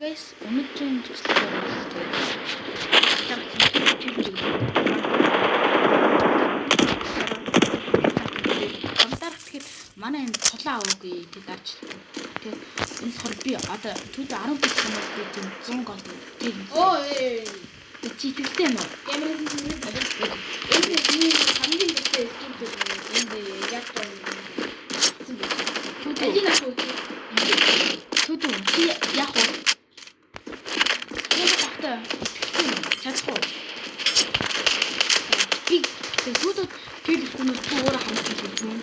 Guys, өнөөдрийн бичлэгээр бол тэгээд комментар тэгэхээр манай энэ тулаан аваагүй тэг даачлаа. Тэг энэ болохоор би одоо төдөө 10 гэх юм бол би тийм 100 гол тийм. Оо ээ. Тэг чи итгэлтэй юм уу? Ямар нэгэн зүйл энэ миний хамгийн дуртай skin төр энд яг тоо юм. Төдөө Алийг авах вэ? төдөө чи яах вэ? Тэр багтай итгэлтэй юм уу? Чадах уу? Би тэг төдөө тэр хүмүүс би өөрөө хамт хийж юм.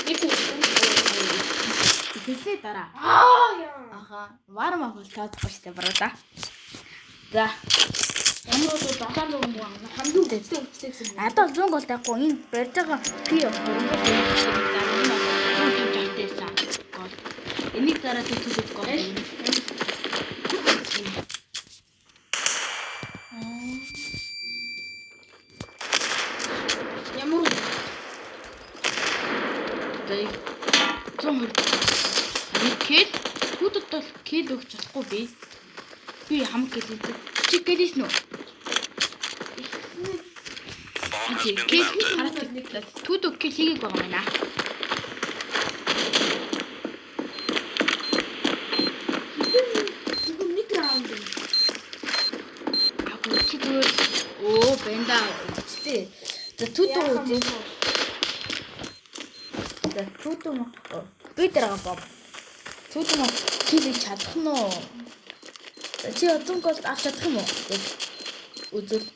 Нэг үсэн. Хэлсний дараа. Аа яа. Аха, варм авах тооцохгүй штэ баруу да. За, Ямар бол долоор нэг юм аа. Хамгийн өвчтэй өвчтэй гэсэн. надад бол 100 гол таахгүй энэ барьж байгаа би 300 гол энэ 150 байсан гол. Энийг зараад төдөд гол. Ямар За 120. Нэг кэл түүдэд бол кэл өгч чадахгүй би. Би хамаг кэл өгдөг. Чи кэлээс нөө? Чи кэл хараад түүдэг кэл хийгээг байгаа юм байна. зөвхөн нэг раунд юм. Агуу чи зүгээр өө бэнда өгчлээ. За түүдэг үзье. За түүдэг би дараа боб. Түүдэг мө кэл хийж чадах нь уу? За, чи 100 гол авч чадах юм уу? Тэг. Үзэл.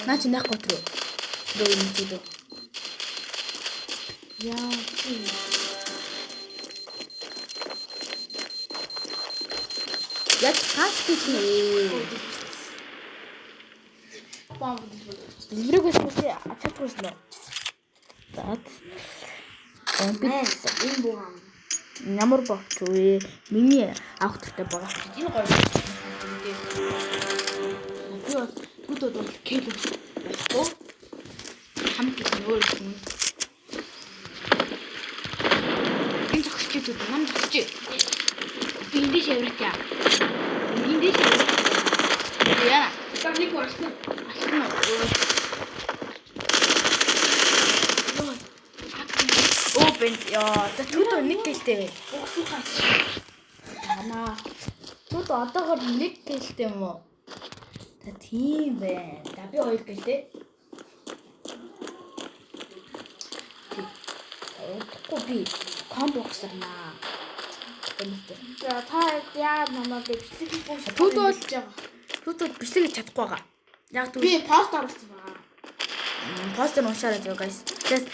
Наа чи нахгүй түрүү. Түрүү юм түүдэг. Яа чи. Яг ганц кэл нэ. Бомб дэлбэр. Дэлбэрээс чи авч чадахгүй шнэ. За. Би Энэ буу юм. ямар бовч вэ? Миний авах хэрэгтэй байгаа. Энэ гоё. Би бол түүдэг бол кэл өгч болохгүй. Хамт гэх нь өөр юм. Энэ зогсож идэв. Нам зогсож. Би эндээс авирч яа. Эндээс авирч. Яа. За нэг болсон. Алсан уу? Оо бэнт ёо. За түүдөө нэг гэлтэй бай. Өгсөн хач. Анаа. Түүдөө одоогор нэг гэлтэй юм уу? За тийм байна. За би хоёр гэлтэй. Удахгүй би комбо өгсөрнаа. Тэмтэй. За та яа намайг бичлэг хийхгүй. Түүдөө бол түүдөө бичлэг хийж чадахгүй байгаа. Яг би тэгвэл пост оруулсан байгаа. постэр уншаарай зөө guys. Тэгээс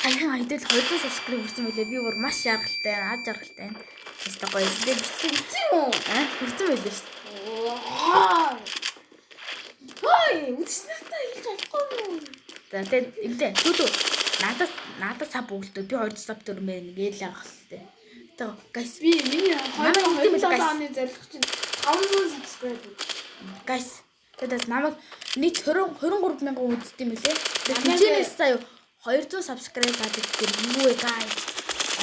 саяхан хэдэл 200 subscribe хүрсэн байлээ. Би бүр маш жаргалтай, аж жаргалтай. Тэстэ гоё. Тэгээ бичлэг Үзсэн юм уу? аа хүрсэн байлээ шүү дээ. Хой, үзсэн надад хэлж чадахгүй юм. За тэгээд эмдэ түүдүү надаас надад саб өгөлтөө би 200 саб төрмээр нэгээл явах хэрэгтэй. Тэгээ guys Би миний Намайг ингэдэм 2027 guys. оны зорилго чинь 500 subscriber. Guys тэгээд намайг нийт 20 23 мянган үздэг юм лээ. Тэгээд Намайг- тэнцэнээс заяа 200 subscribe авдаг гэр юу вэ guys?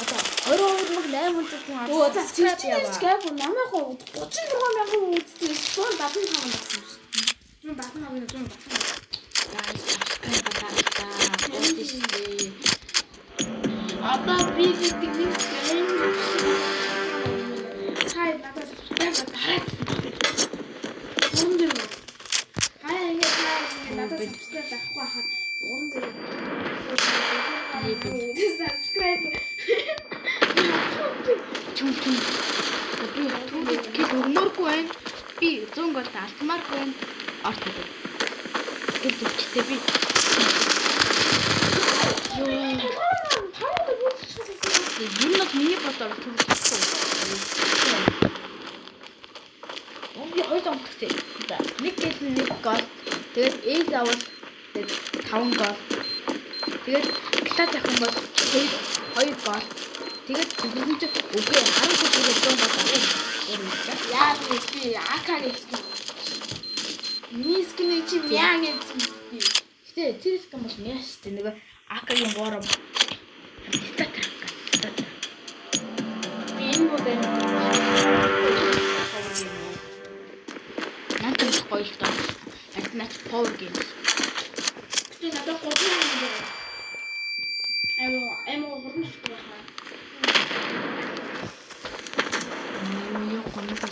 Одоо 22800 хүн Өө за subscribe чи яваа. гайгүй намайг 36 мянган үздэг 175 болсон биш. 175 175. Guys subscribe дараа. Үүдээ. Одоо би гэдэг нэг гейм хай надад subscribe дараад. Уран дээр. Хай ингэ та надад subscribe дарахгүй хахад уран дээр. Subscribe. Чүм чүм. Би түүхэд гэл өгмөргүй байна. Би 100 гол алдмааргүй байна. Орт гэдэг. Гэл зүгчтэй би. Йоо. Юм нь миний бодлоор түүх чадахгүй. Би хоёр зомтгсон. За, нэг гэл нь нэг гол. Тэгээд эйс авал тэгээд 5 гол. Тэгээд клач авах юм бол 2 2 гол. Тэгээд тэгсэн чинь үгүй 10 гол тэгээд 100 гол авах. Өөр юм чи. Яа би AK-гийн skin. Миний skin-ийг чи мяа гэсэн би. Гэтэ тэр skin бол мяа шүү дээ. Нөгөө AK-гийн бором. Стат. Стат. Би энэ бүр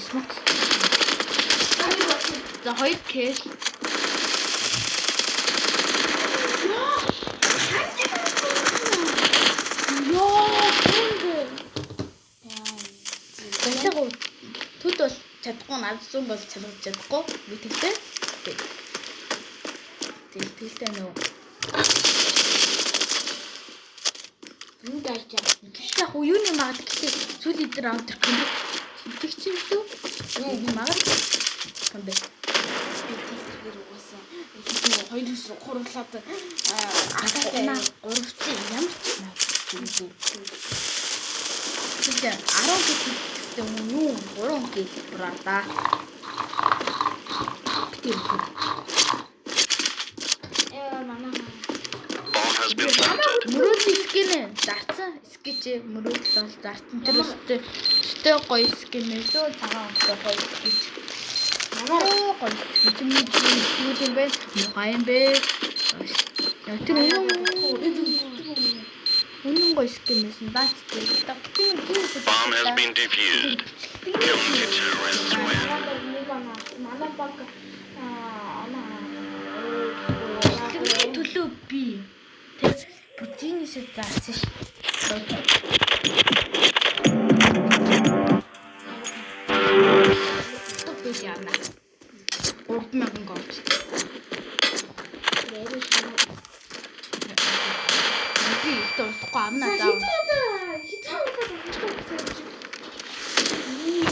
Smoke. За 2 kill. Йоо, түнг. Ялгаа төд бол чадахгүй, над зүүн бол чадахгүй. Би тэглээ. Тэг тэглээ нөө. Энд дайчаа. Гэхдээ яг юуны магад гэхдээ сүүлийн дээр раунд төр comeback хийх чинь лүү? Энэ магад comeback. Би тэр угаасаа хитэн хоёр хэсэг гурлаад Аа, гурав чи ямар ч юм. Тэгэхээр 10 гэл хийх гэсэн юм юу? 3 гэл брата. Битэр. Э манай Bomb has been planted. Мөрөөдлийн skin зарцсан скетч мөрөөдөл бол зарцсан. Тэр өстэй өстэй гоё skin нэлөө цагаан өнгөтэй гоё скетч. Манай гоё skin чи миний зүйл юм бэ? Муухай юм бэ? Яа тэр үнэн үнэн гоё skin байсан. Даач тэр. Гэтэ Bomb has been defused. Counter-terrorists win. нэг оноо манай баг аа Бичлэгийн төлөө би тэр бүжинээсээ зарсан ш. Утга биш яана. 3000 голд. Би ихтэй удахгүй амна заа. Хитэн удаа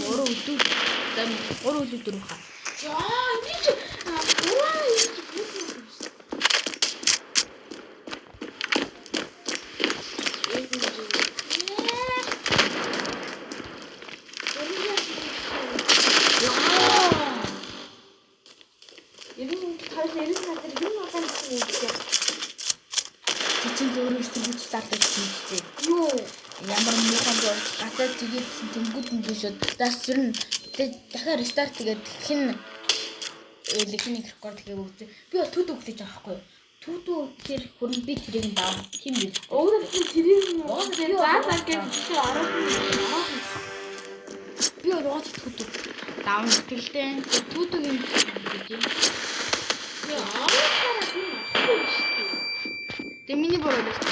3 өдөр. За 3 өдөр дөрөв хаа. Яа, энэ чи гурван энэ чи бүх юм биш. Яа. Ер нь хоёр нэрс надад юм удаан гэсэн юм дээ. Чи чинь л өөрөө эсэргүүц дарлаж чинь үстэй. Юу? Ямар муухай зурж гацаа зигээдсэн тэнгүүд нь биш үү. Дас ер нь дахиад restart тэгээд хин лехний рекорд хийгээ үзье. Би бол төд өглөж байгаа байхгүй юу? Төдөө гэхэр хөрн би тэрийг нь давна. Тийм би. Өөрөө би тэрийг нь Угаасаа би за бол за гэж би ороод Би бол угаасаа төдөө давна. Тэлдэн төдөөгийн гэж юм. Би оруулахаараа би авахгүй шүү дээ. Тэгээ миний буруу байсан.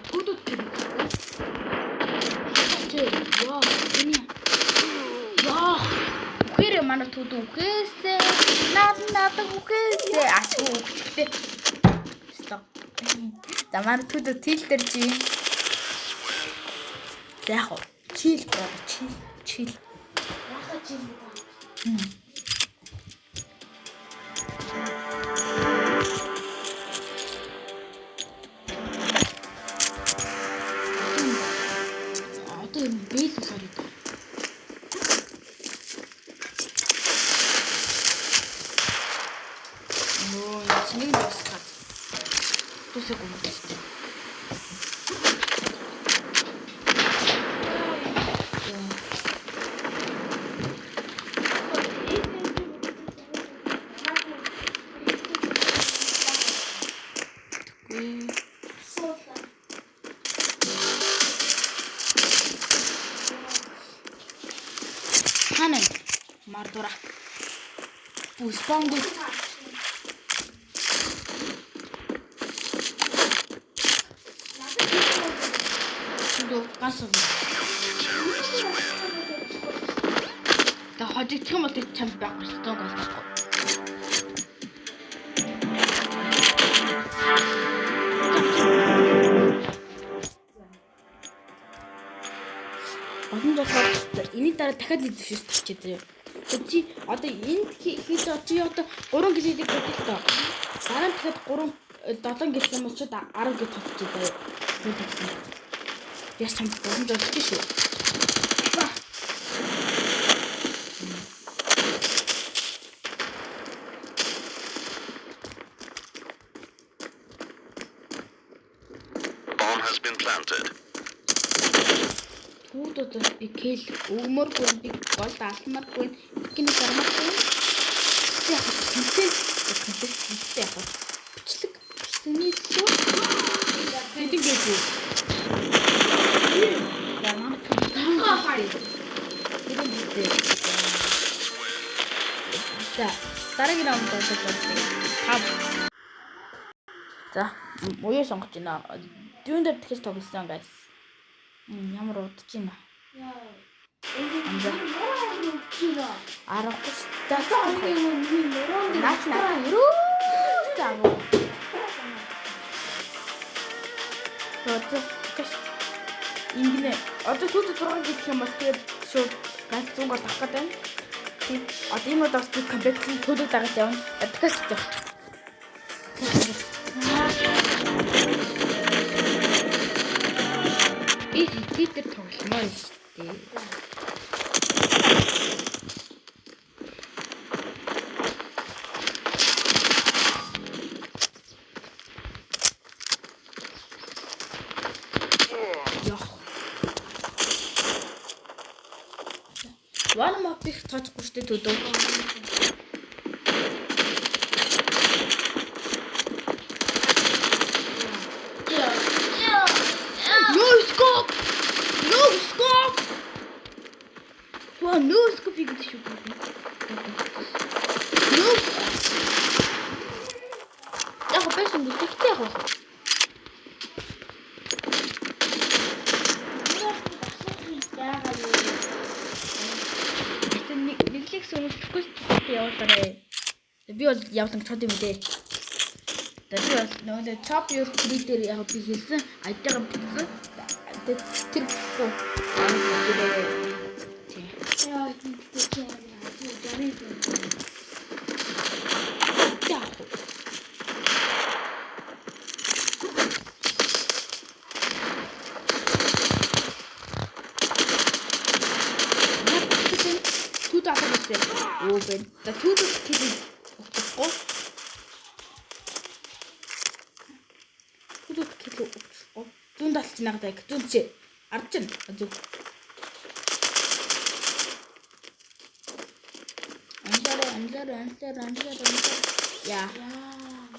Төдөө тэр. Чи яа, энэ яа. Үхээрээ манай төдөө үхээсээ. Наад наад үхээсээ. Ашгүй үхчихлээ. Стоп. За манай төдөө тил дээр чи. За яг уу. Chill brother, chill, chill. Яхаа чи юм бэ? Одоо юм бэл сорё. Нөө чиний дуусгаад. Дуусаагүй юм байна. Үгүй. Хана мардурак. Бүү спонгу. Дөө гасаа. Terrorists win. Тэгээ хожигдох юм бол тэг чамд байхгүй шүү дээ байхгүй. Олон болохоор энэний дараа дахиад нэг дэвшээс тавьчих заяа. Тэгээ чи одоо энд хийж байгаа чи одоо 3 гэлийг бодъё л доо. Дараа нь дахиад 3 7 гэх юм бол шууд 10 гэж тавьчих заяа. Би тавьсан. Яс чамд боломж олчих шүү. Ба. Bomb has been planted. Түүд одоо би kill өгмөргүй би gold алмааргүй skin гармааргүй. Гэтэ яг контент контент гэтэ яг бичлэг бичлэгний төлөө Хэдэн гэлээ? За манай Таван. хэдэн гэлээ? За дараагийн раунд болдог болдог. 5. За буюу сонгож байна. Дүүн дээр дахиж тоглосон guys. Ямар удаж байна. Яа. Энэ Аргагүй нь шүү. нуруунд Наач наа. Юусаа агуу. Одоо гэс ингэнэ. Одоо түүт 6 гэх юм бол тэгээд шууд ганц 100 гол авах гэдэг байна. Тийм. Одоо энэ удаас би comeback-ийн төлөв дагаад явна. Подкаст явах. Би сэтэр тогломоор шүү дээ. Йох. One map их тооцохгүй шүү дээ төдөө. No scope. No scope. Ва no scope гэдэг шүү дээ. No. Яг байсан гэхдээ яг байна. Гэтэ нэг нэглэг сөрөлдөхгүй явуулаарэ. Би бол явуулан чод юм дээ. Тэгээ би бол нөгөө top your tree дээр яг би хэлсэн ажигаа бичсэн. Тэгээ тэр бүхүү Тийм. Яа, тэгтээ чи амар жарыг. Яг уу. Түд авах гэсэн. Өө бэн. За түд хэлийг өгөхгүй. Түд хэлийг өгөхгүй. Зүүн талч нагадаг. Зүүн чи. Ард чинь. Зүг. Анлаарэ, анлаарэ, анлаарэ, анлаарэ, анлаарэ. Яа.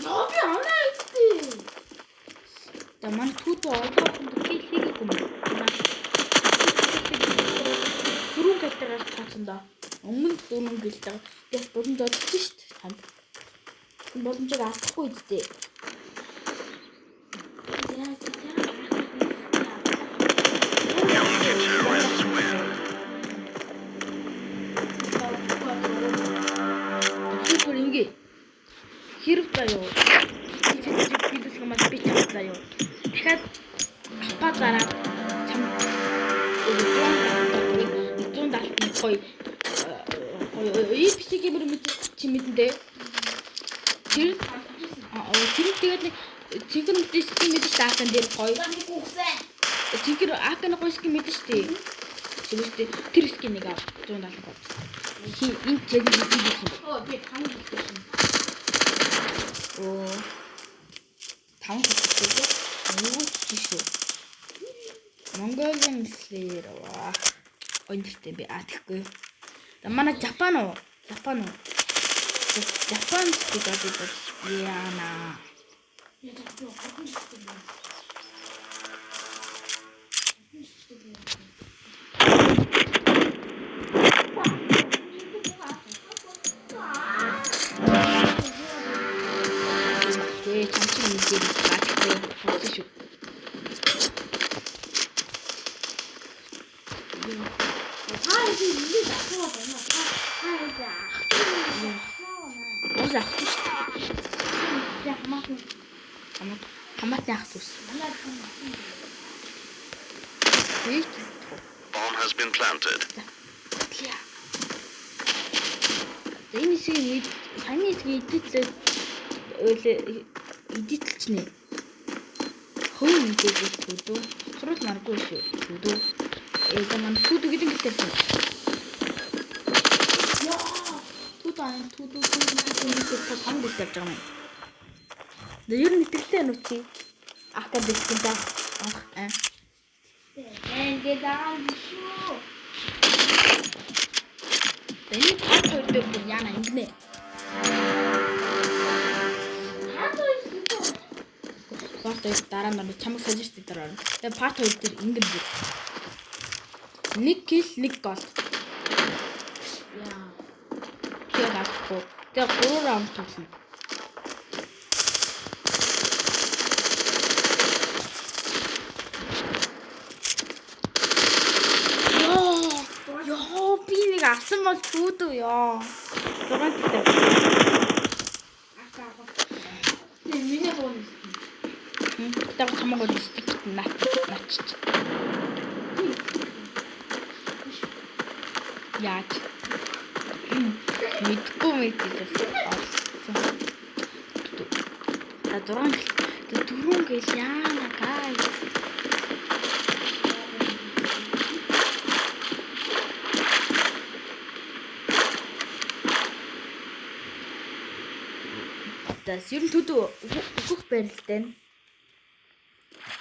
Яа, би анаа ихтэй. За манай түд одоохонд хэл хийгээгүй юм. Дөрвөн гэлтэйгээр тооцсон доо. Өмнө дөрвөн гэлтэйгээр бас боломж олж шít танд. Боломжийг алдахгүй үсттэй. Яа, Counter-terrorists win. Супер ингээ. Хэрв заяо. Биелүүлэх юм бол би чам заяо. Дахиад апа зараад чам 171 гоё гоё EPC гэмэр мэд чи мэдэн дээ. Тэр тэр тэгээд нэг цэнгэр мэд скин мэдэн шүү дээ Акан дээр гоё. Цэнгэр Акан гоё скин мэдэн шүү дээ. Тэгвэл тэр скинийг ав 170 гол. Хи энэ челленж хийх юм. Оо, би таван хэлсэн. Оо. Таван хэлсэн. Юу ч шүү. Mongolian Slayer ваа. Өндөртэй би а тэгэхгүй. За манай Жапан уу? Жапан уу? Жапан гэж боддог. Яана. Яа, би гурван хэлсэн юм. Тэгээ чамчин мэдээ а тэгэхгүй. Бодсон шүү. Та энэ асууад байна. Та энэ ах. Уус ах шүү дээ. Би хамаагүй. Хамаат хамаатны ах зүс. Манай хамаагүй. Тэгээд Bomb has been planted. Бодлоо. За энэ хэсгийг саяны хэсгийг эдитлээ өөлөө эдитлчнэ. Хөв мэдээлэл төдөө. Цэцрүүл маргүй шүү. Төдөө. Эгэ мань төдөө гэдэг гэлтэй чинь. Яа. Төдөө аа төдөө төдөө төдөө төдөө там гэж явж байгаа юм. За ер нь итгэлтэй нү чи. Ака дэвтэнтэй анх аа. Ингээд аа шүү. За энэ тав хоёр дээр бүр яана ингэнэ. Та хоёр хэлсэн. Part 2 дараа нь орно. Чамаг сажирч дээр орно. Тэгээ part 2 дээр ингэн бүр. 1 kill 1 gold. Яа. Тэгээ авахгүй. Тэгээ 3 раунд тоглоно. Йоо, ёо, би нэг авсан бол чүүдүү ёо. 6 гэдэг. Ака агаас. Тэгээ миний гоо. Тэгээ чамаг бол стик наач наачч. Яаж? Мэдгүй мэдээж бас олцсон. За 6 гэл. Тэгээ 4 гэл яана guys. За ер нь төдөө өөхөх барилтай нь.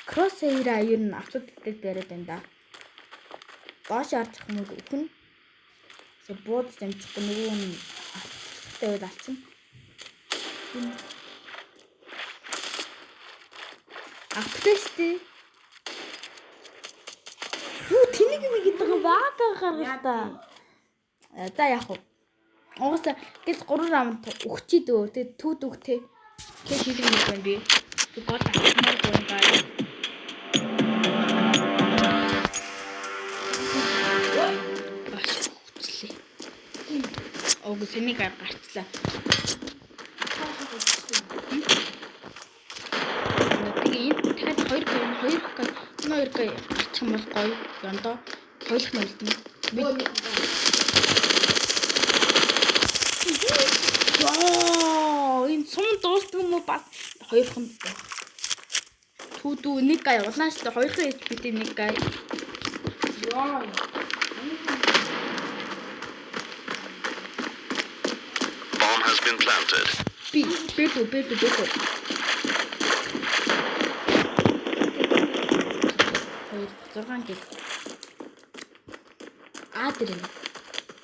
Crosshair-а ер нь асуудалтай бариад байна да. Доош арж авах юм бол өхөн. Эсвэл буудаж дамжихгүй нөгөө нь алцтай байл алчин. Аптай штэ. Юу тэнэг юм гэдэг юм баага гаргалта. За яах вэ? Угаасаа гэл 3 раунд өгчий дөө. Тэгээ түүд өг те. Тэг хийх юм байна би. Тэг гол авмаар байна guys. Баш хүчлээ. Ог сэнийг гарчлаа. Тэгээ энэ дахиад 2 г 2 г энэ 2 г гарчих юм бол гоё. Ёндоо хоёулах нь үлдэнэ. Би Йоо, энэ сум дуустдаг юм уу бас хоёрхан. Түүдүү нэг гай улаан штэ хоёрхан HP-тэй нэг гай. Яа. Bomb has been planted. Би бэлүү бэлүү бэлүү. 2 6 гэл. А дээр юм.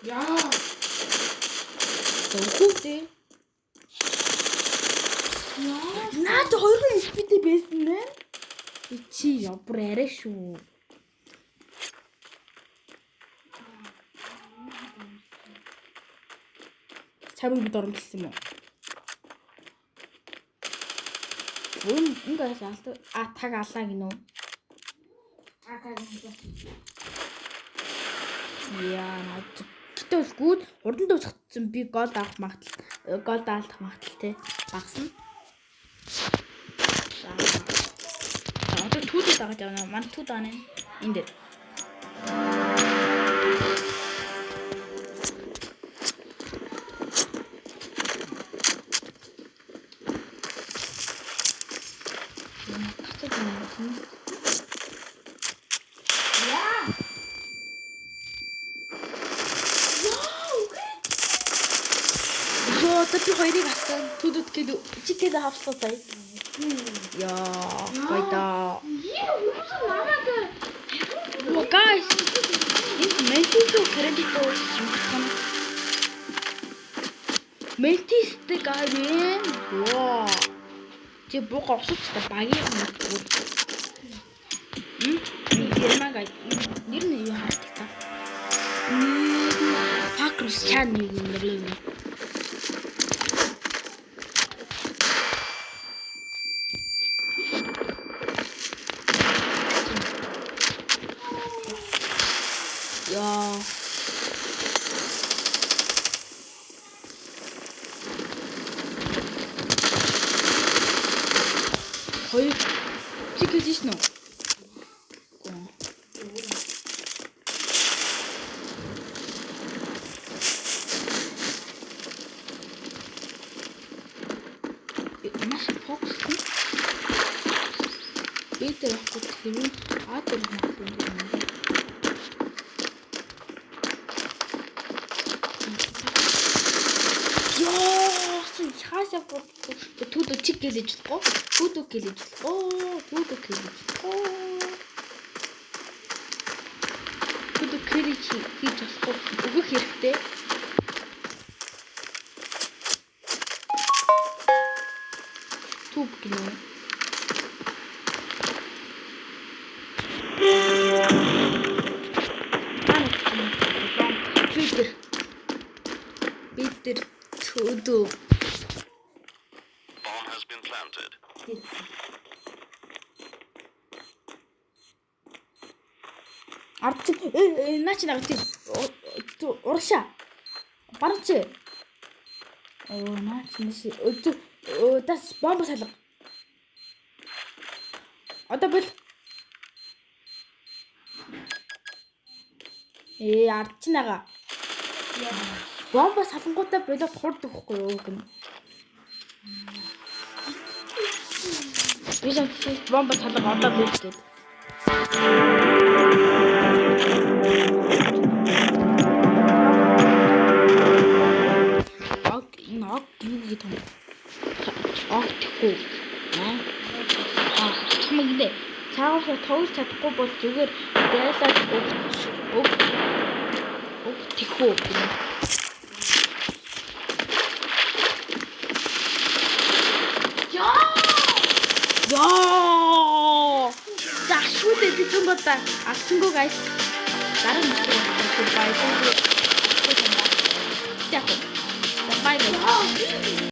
Яа. Зөвхөн Яа. Наад хоёрхан HP-тэй байсан нэ. Чи яа бүр арай шүү. Чамыг бид оромжлсон юм уу? Үн ингээс алт а таг алаа гинөө. Ака гэнэ. Яа наад гэтээ бол гүд хурдан дуусгацсан би гол авах магадлал гол даалдах магадлалтай багасна. За. Одоо түүдэг дагаж явна. Манай түүд аана. Энэ дээр. Тацаад байна тийм. Яа. Яа, үгүй. Йоо, одоо би хоёрыг авсан. Түүдэд гээд чи гээд авслаа сая. Яа, баяда. Яа, юусэн намайг Оо, guys. Энэ Ментис уу кредит уу юм. Ментистэй гавэн. Ваа. Чи буг овсоч та багийн мэдгүй. Хм? Герман гай. Нэр нь юу хардаг та? Нэр нь Факрус чан нэг юм юм. Яа. Хоёр чи гэж шнэ үү? Үгүй. Маш фокус нь Б дээр явахгүй тэр нь А дээр явах юм байна. Йоо, хаашаа бодсон. Түүдөө чиг гэлэж болохгүй. Түүдөө гэлэж болохгүй. Түүдөө гэлэж болохгүй. Түүдөө кэрич хийж болохгүй. Өгөх хэрэгтэй. Түб гинэ. Зүг. Bomb has been planted. Ард чи наа чи наа тийш. Урагшаа. Баруун чи. Оо наа чи нэш. Өө тас бомб салга. Одоо бэл. Ээ ард чи нагаа. Бомбо салангуудаа болоод хурд өгөхгүй юу гэнэ. Би ч бомбо салга одоо бэл гээд. Ог энэ ог юу гэдэг юм? Ог тэхгүй. Аа. Аа, чамаг гинэ. Цаагаараа тоглож чадахгүй бол зүгээр дайлаад өгч өг өг тэхүү гинэ. Яа! Йоо! За шүү дээ би түн бодоо. Алцсангүй guys. Дараа нь баярлалаа. Баярлалаа. Яг. Bye guys.